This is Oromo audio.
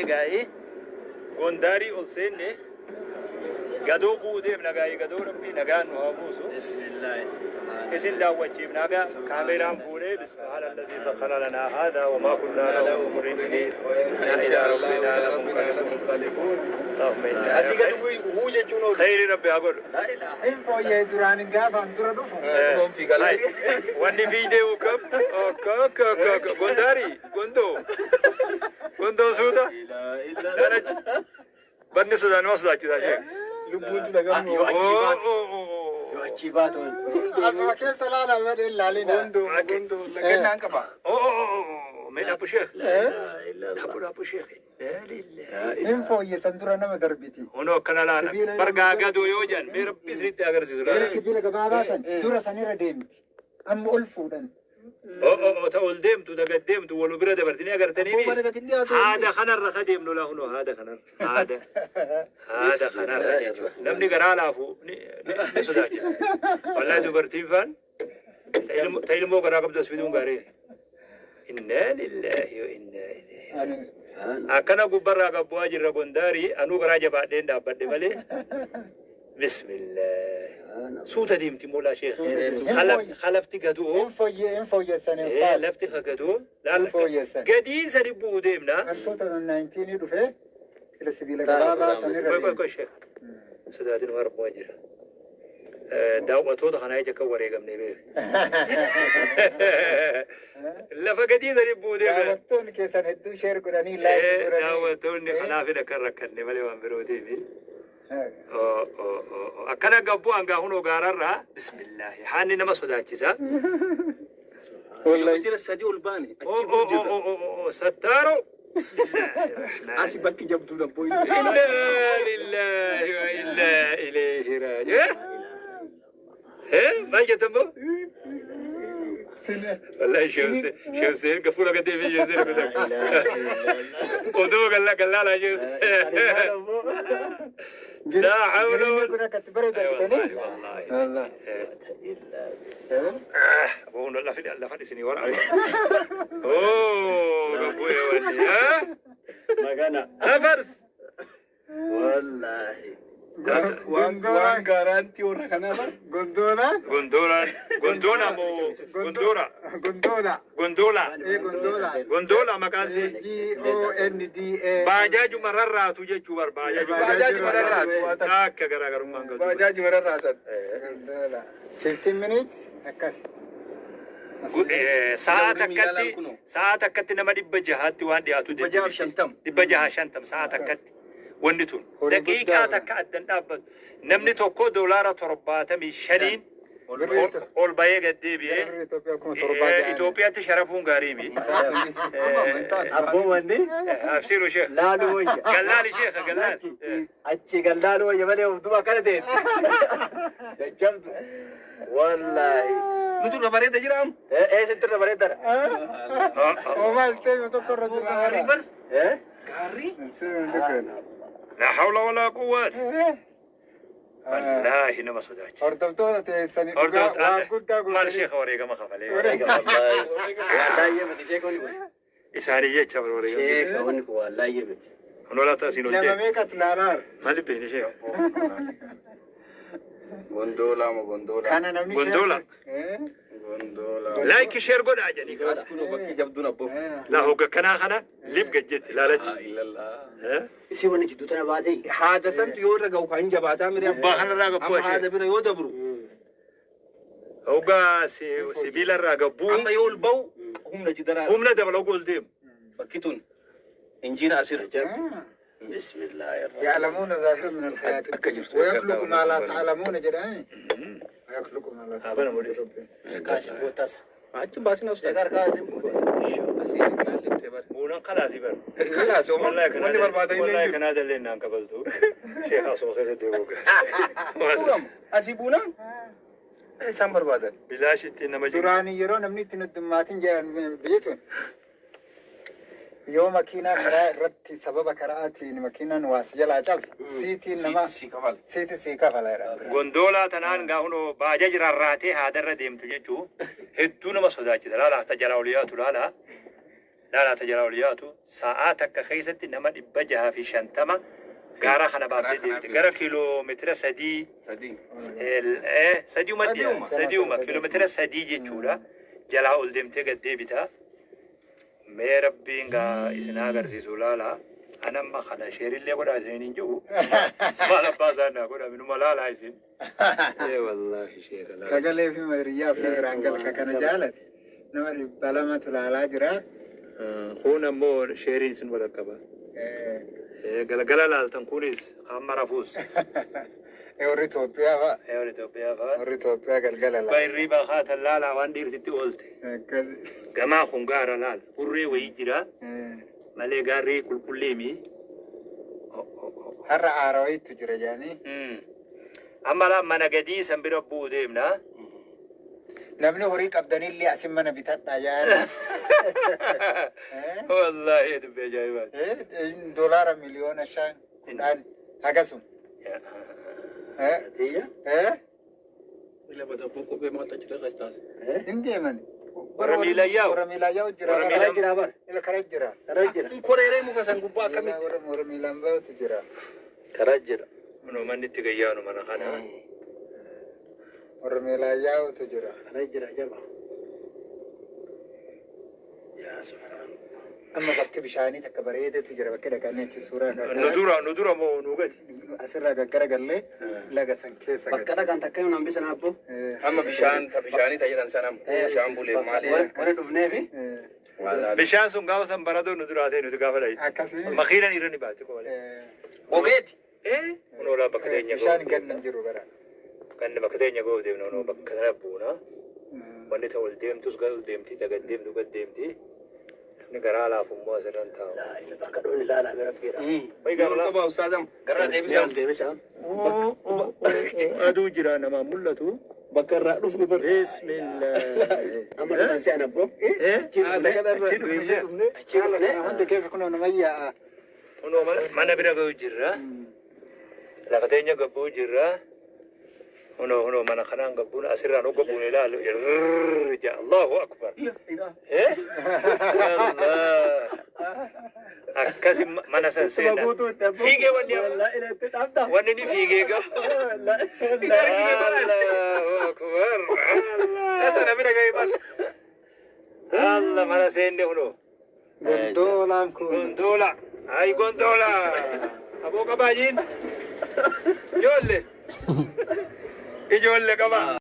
Gaa'ee Gondaarii ol seenne, gadoo bu'uu deemna. Gaa'ee gadoo Rabbii nagaan nu haa buusu. Isin daawwachiifna haga kaameeraan fuudhee. سبحان الذي سخر لنا هذا وما كنا له مقرنين وإنا إلى ربنا لمنقلبون. اللهم إنا Asii gadi huu jechuun oolu. خير ربي haa godhu. Hin fooyyee, duraan gaafaan dura dhufu. Kunoon fiigalaa. Wanni fiidee kam akka akka akka akka Gondaarii gondoo gondoo suuta lalachi banni sodaan nama sodaachisaa jee. Lubbuutu dhagamnu. Yoo achii baatu. Oo. Yoo achii baatu. Asuma keessa laala malee ilaalina. Gondoo gondoo lagannaan qaba. Oo, mee dhaabbu sheekh, dhaabbu dhaabbu sheekh. إنا لله. Hin fooyyessan, dura nama darbiti. Hunoo akkana laala bargaa gadoo yoo jedhan, mee Rabbi isinitti agarsiisu laala. Sibiila gabaabaa san dura sanirra deemti. Amma ol fuudhan. Oo, ta ol deemtu, ta gad deemtu walu bira dabartanii agartanii Abboo mana gadi dhiyaatu. Haada kanarra ka deemnu laa, hunoo haada kanarra, haada kanarra jechuudha. Namni garaa laafu ni sodaachisa. Wallahi dubartiin faan ta ilmoo garaa qabdu as fiduun gaarii. إنا لله وإنا إليه. Akkana gubbarraa gabbu'aa jirra Gondaarii. Anuu garaa jabaadheen dhaabbadhe malee. بسم الله, suuta deemti moolaa sheekh. Halafti gadoo. Hin fooyyee, hin fooyyessan ustaaz. Lafti ka gadoo. Hin fooyyessan. Gadii sadi bu'uu deemna. Kan 2019 dhufee ila sibiila gabaabaa sanirra Qoy qoy deemti. Qoy sheekh. Sodaatin waan rabbumaa jira. Daawwattoota kanaa ija kan wareegamne beeku. Lafa gadii sadi bu'uu deemna. Daawwattoonni keessan hedduu share godhanii, like godhanii. Daawwattoonni kanaafidha kan rakkanne malee waan birootiifi. Akkana gabbuu hangaa hunoo gaararraa. بسم الله, haanni nama sodaachisa. Kiiloomeetira 3 ol baane. Achi bulu jirra. Sattaaro. بسم الله الرحمن. Asi bakki jabduudha abboo. إنا لله وإنا إليه راجعون. Maal jettan boo? Wallahi sheeseen gafuura gadee fi sheeseen kutan. Oduu galla gallaalaa sheeseen. لا حول Jireenya ولا kun akkatti bareedu argitanii. والله. والله. أبوه lafa lafa isinii waraaba. Oh, gabbu'ee wanni. Magana. Afars. Wallahi. Waan gaaraantii warra kanaa bar. Gondolaan. Gondolaan gondola moo gondora? Gondola. Gondola. Ee, gondola. Gondola maqaan isii. G O N D A. Baajaajuma rarraatu jechuu bar, baajaajuma. Baajaajuma rarraatu waa takka. Takka garaagarummaan qabdu. Baajaajuma rarraasan. Gondola. 15 minutes akkas. Sa'a Warri takkatti miilaan kunoo. Sa'a takkatti nama 600tti waan dhiyaatu. 650. 650 sa'a takkatti. Wanni tun Horii daqiiqaa guddaa. takka addan dhaabbatu. Namni tokko $75n ol bahee gad deebi'ee. Birrii Itoophiyaa 7000 jedhani. Itoophiyaatti sharafuun gaarii mi? Abboo wanni Absiiru sheekh. laaluu wayya. Gallaali sheekha, gallaali. Achi gallaaluu wayya malee of duuba akkana ta'e. Jajjabdu. Wallahi. Nuti irra bareeda jiraam. Eessatti irra bareedara? Homaa isteemi tokko irra jira. Gaarri bar. Eh? Gaarri. Isteemi tokko. لا حول ولا قوة. Wallaahi nama sodaachisa. Hordoftoota teessanii dhugaa waan guddaa Maal godhanii. sheekha, wareegama kafalee. Wallahi. Wallahi miti sheekonni kun. Isaanii jecha bar wareegama. Sheeka wanni kun wallahi miti. Honoolaa taasiin ol Nama jecha. meeqatu ilaalaara? Maali beekni sheekha? Gondolaa moo gondolaa? Kana namni Gondola. Eh? Gondolaa. Like share godhaa jedhanii. As kunoo bakki jabduun abboo. Eh. Laa hogga kanaa kana lib gajjetti laalachi. Illallah. Isii wanni jidduu tana baatee. Haada santu yoo irra ga'u kan jabaataa mire. Gubbaa kanarraa gabbuu Amma haada ishee. bira yoo dabru. Hoggaa sibiilarraa gabbuu. Amma yoo ol ba'u humna jidaraa. Humna dabala ol deemu. Bakki tun injiina asirra. بسم الله الرحمن. يعلمون ظاهرا من الحياة أكجر. ويخلق ما لا تعلمون jedhame. ويخلق ما لا Abana تعلمون. model. Kaasin bootasa. Achi baasina ustaaz. Sheekar kaasin bootasa. Asii isaan lixxee bara. Buunaan kalaasii bara. Kalaas Wallahi kanaa wanni barbaadan illee wallahi jiru. kanaa dallee naan kabaltu. Sheekha asuma keessatti eeguuga. Asii buunaan isaan barbaadan. Bilaashitti nama jiru. Duraanii yeroo namni itti heddumaatin jedhan biyyi tun yoo makiinaa karaa irratti sababa karaatiin makiinaan waas jalaa cabe siitiin nama Siiti sii kafala. siiti sii kafala jedhama. Gondolaa tanaan gaa hunoo baajaaj rarraatee haadarra deemtu jechuu hedduu nama sodaachisa. Laala hata jalaa ol yaatu laala. Laalaa ta jalaa ol yaatu sa'aa takka keessatti nama 650 gaara kana baaftee deemte. Gara kiiloomeetira 3. Sadii. Sadiuma Sadiuma. sadiuma kiiloomeetira 3 jechuudha. Jalaa ol deemtee gad deebita. Mee Rabbiin gaa isin agarsiisu laalaa. Anamma kana share illee godhaa isin hin jiru. Maal abbaa isaa naa godhaa minuma laalaa isin. Ee wallaahi sheeka laalaa. Sagalee fi hiriyyaa fi biraan galka kana jaalate. Nama 200tu laalaa jira. Kun ammoo share iin isin wal qaba. Galgala laaltan kunis hamma rafuus. Warri Itoophiyaa fa'a. Warri Itoophiyaa fa'a. Warri Itoophiyaa galgala laala. Hirriibaa haatan laalaa waan dhiirtitti oolte. Akkas. Gamaa kun gaara laal. Hurree wayii jira malee gaarri qulqulliimi. Har'a aara wayiitu jira jedhanii. Amma laa mana gadii san bira bu'uu deemna. Namni horii qabdanillee asin mana bitadhaa yaa'anii. Wallaahi dubbii ajaa'ibaati. Doolaara 5,000,000 10 hagasum. Iyya. Ila bada kophee maaltu achirra taasise? Hin deeman. Warra miilaan yaa'u. Warra miilaan yaa'u jira. Warra Karaa jira bar. Ila karaa jira. Karaa jira. Koreeree muka san gubbaa akkamitti? Warra miilaan bahutu jira. Karaa jira. Kunoo manni itti gayyaanu mana kana. Warra miilaan yaa'utu jira. Karaa jira jaba. Yaa subhaan. Amma bakki bishaanii takka bareedetu jira bakki dhaqanii achi suuraa Nu dura moo nu gadi? Asirraa gaggaragallee laga san keessa Bakka dhaqan takka yoo nambisan abbo. Amma bishaan ta bishaanii ta jedhan sanam bishaan bulee maali? Warri dhufneefi. Bishaan sun gaafa san baradoo nu duraa ta'e nuti gaafa dhayi. Akkasii. Makiinan irra ni baate qofalee. Gogeeti. Kunoo laa bakka teenya Bishaan ganna hin jiru bara. Ganna bakka teenya ga'uu deemna kunoo bakka kana buuna. Wanni ta'u ol deemtus gad ol deemti, ta gad deemtu gad deemti. Namni garaa laafu immoo asirran taa'u. Bakka dhoonni ilaalaa bira rabbiidha. Wayi gaara laafu. Qaba ustaazam garra deebisaa. Deebisaan. Aduu jira namaan mul'atu. Bakka irraa dhufnu bar. Bismillah. Amma dhufan si'an abbo. Achi dhufne. Achi dhufne. Hunda keessa kunoo nama yaa'a. Kunoo mana bira ga'uu jirra. Lafa teenya gabbuu jirra. Kunoo kunoo mana kanaan gabbuun asirraan hogga buune ilaalu. Irrrr Allahu akbar. Eh? Allah. Akkasi mana san seenan. Fiigee wanni amma. Wanni ni fiigee gam. Allahu akbar. Allah. Sana bira ga'ee bal. Allah mana seenne kunoo. Gondolaan kun. Gondola. Ay gondola. Aboo qabaa jiin. Ijoollee. Ijoollee qabaa.